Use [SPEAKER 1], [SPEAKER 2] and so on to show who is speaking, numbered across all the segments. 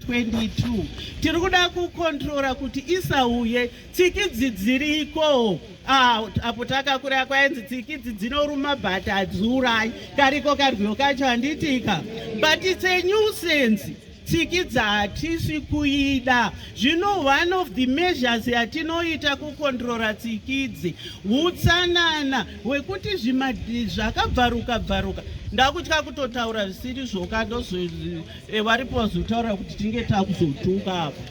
[SPEAKER 1] 22 tiri kuda kukontrora kuti isauye tsikidzi dziriko. Ah, apo takakura kwainzi tsikidzi dzinoruma but hadziurayi. Kariko karwiyo kacho handitika, but it's a nuisance. Tsikidzi hatisi kuida. Zvino one of the measures yatinoita kukontrora tsikidzi utsanana hwekuti zvakabvaruka bvaruka. Ndakutya kutotaura zvisiri zvoka, varipo vazotaura kuti tinge takuzotuka apo.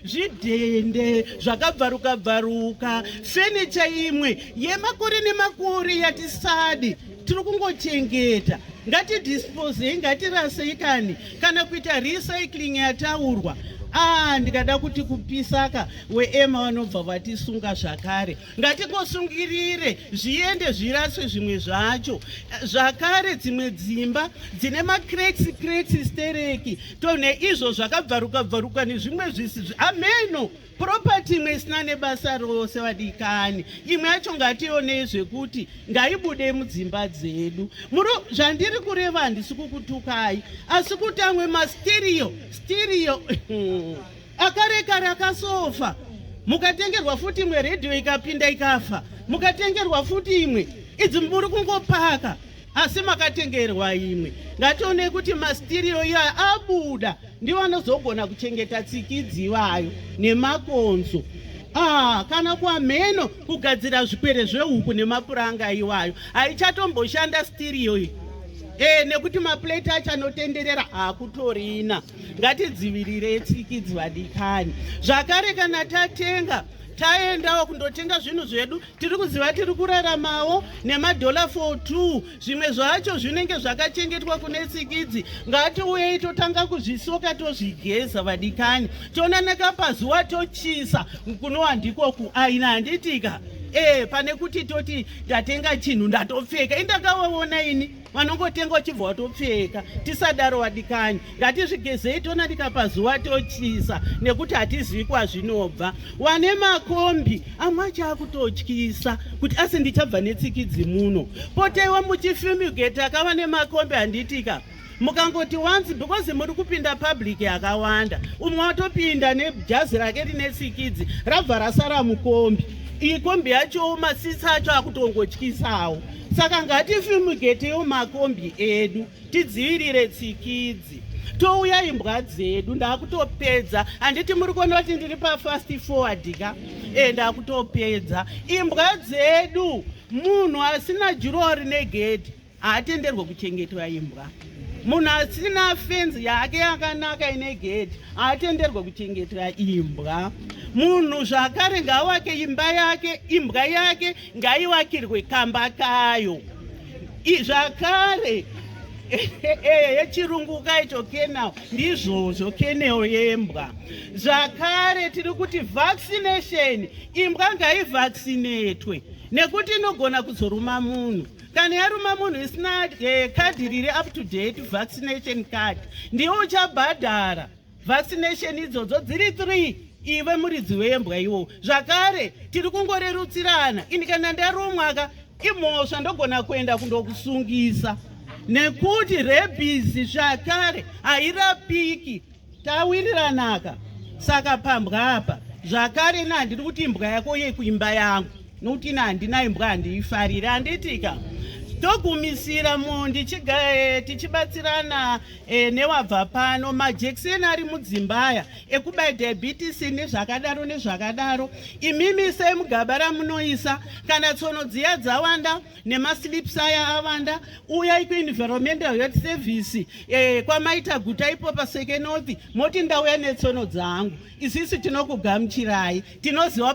[SPEAKER 1] Zvidhende zvakabvaruka bvaruka, fenicha imwe yemakore nemakore yatisadi, tiri kungochengeta, ngatidisposei, ngatirasei kani, kana kuita recycling yataurwa. Ah, ndikada kuti kupisaka, weEMA vanobva vatisunga zvakare. Ngatingosungirire zviende zviraswe zvimwe zvacho. Zvakare dzimwe dzimba dzine macracks cracks stereki tone izvo zvakabvaruka bvaruka nezvimwe zvisi ameno property imwe isina nebasa rose. Vadikani, imwe yacho ngationei zvekuti ngaibude mudzimba dzedu. Muro zvandiri kureva, handisi kukutukai, asi kuti amwe mastereo stereo akare kare akasofa, mukatengerwa futi imwe redhiyo ikapinda ikafa, mukatengerwa futi imwe, idzi muri kungopaka asi makatengerwa imwe. Ngationei kuti mastereo iyayo abuda, ndiwo anozogona kuchengeta tsikidzi ivayo nemakonzo. Ah, kana kwamheno kugadzira zvikwere zvehuku nemapuranga iwayo, haichatomboshanda stereo iyi nekuti maplate acho anotenderera hakutorina. Ngatidzivirire tsikidzi, vadikani. Zvakare kana tatenga, taendawo kundotenga zvinhu zvedu, tiri kuziva tiri kuraramawo nemadhola 42. Zvimwe zvacho zvinenge zvakachengetwa kune tsikidzi. Ngatiuyei totanga kuzvisoka, tozvigeza, vadikani, tonaneka pazuva, tochisa, kunova ndiko kuaina, handitika? Pane kuti toti ndatenga chinhu ndatopfeka, indakawaona ini vanongotenga uchibva watopfeka. Tisadaro, vadikani. Ngatizvigezei, tonanika pazuva, tochisa, nekuti hatizivi kwazvinobva. Wane makombi amwe acho akutotyisa kuti asi ndichabva netsikidzi muno. Poteiwo muchifumigate akava nemakombi, handitika? Mukangoti once, because muri kupinda public yakawanda, umwe watopinda nejazi rake rine tsikidzi, rabva rasara mukombi. Iyi kombi yachowo maseats acho akutongotyisawo. Saka ngatifumigatewo makombi edu, tidzivirire tsikidzi. Touya imbwa dzedu. Ndakutopedza, handiti? Muri kuona kuti ndiri pafast forward ka? Ndakutopedza. Imbwa dzedu, munhu asina durawall rine gedhi haatenderwe kuchengetwa imbwa. Munhu asina fenzi yake yakanaka ine gedhi haatenderwe kuchengetwa imbwa. Munhu zvakare ngaawake imba yake, imbwa yake ngaiwakirwe kamba kayo. Zvakare yechirungu kaito kennel, ndizvozvo, kennel yembwa. Zvakare tiri kuti vaccination, imbwa ngaivaccinatwe nekuti inogona kuzoruma munhu. Kana yaruma munhu isina kadhi riri up to date, vaccination card, ndiwe uchabhadhara vaccination idzodzo dziri 3, ive muridzi wembwa iwowo. Zvakare tiri kungorerutsirana. Ini kana ndarumwa ka, imhosva, ndogona kuenda kundokusungisa nekuti rabies zvakare hairapiki. Tawiriranaka? Saka pambwa apa zvakare, ina handiri kuti imbwa yako yekuimba yangu, nokuti ina handina imbwa, handiifariri, handitika? Togumisira tichibatsirana newabva pano. Majekiseni ari mudzimbaya ekubaya diabetes nezvakadaro nezvakadaro, imimi isai mugaba ramunoisa. Kana tsono dziya dzawanda nemaslips aya awanda, uyai kuenvironmental health service kwamaita guta ipo paSeke North, moti ndauya netsono dzangu. Isisi tinokugamuchirai, tinoziva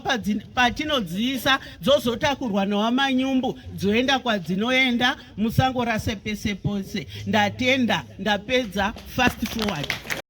[SPEAKER 1] patinodziisa, dzozotakurwa newamanyumbu dzoenda kwadzinoenda. Musangorase pese pose. Ndatenda, ndapedza. Fast forward.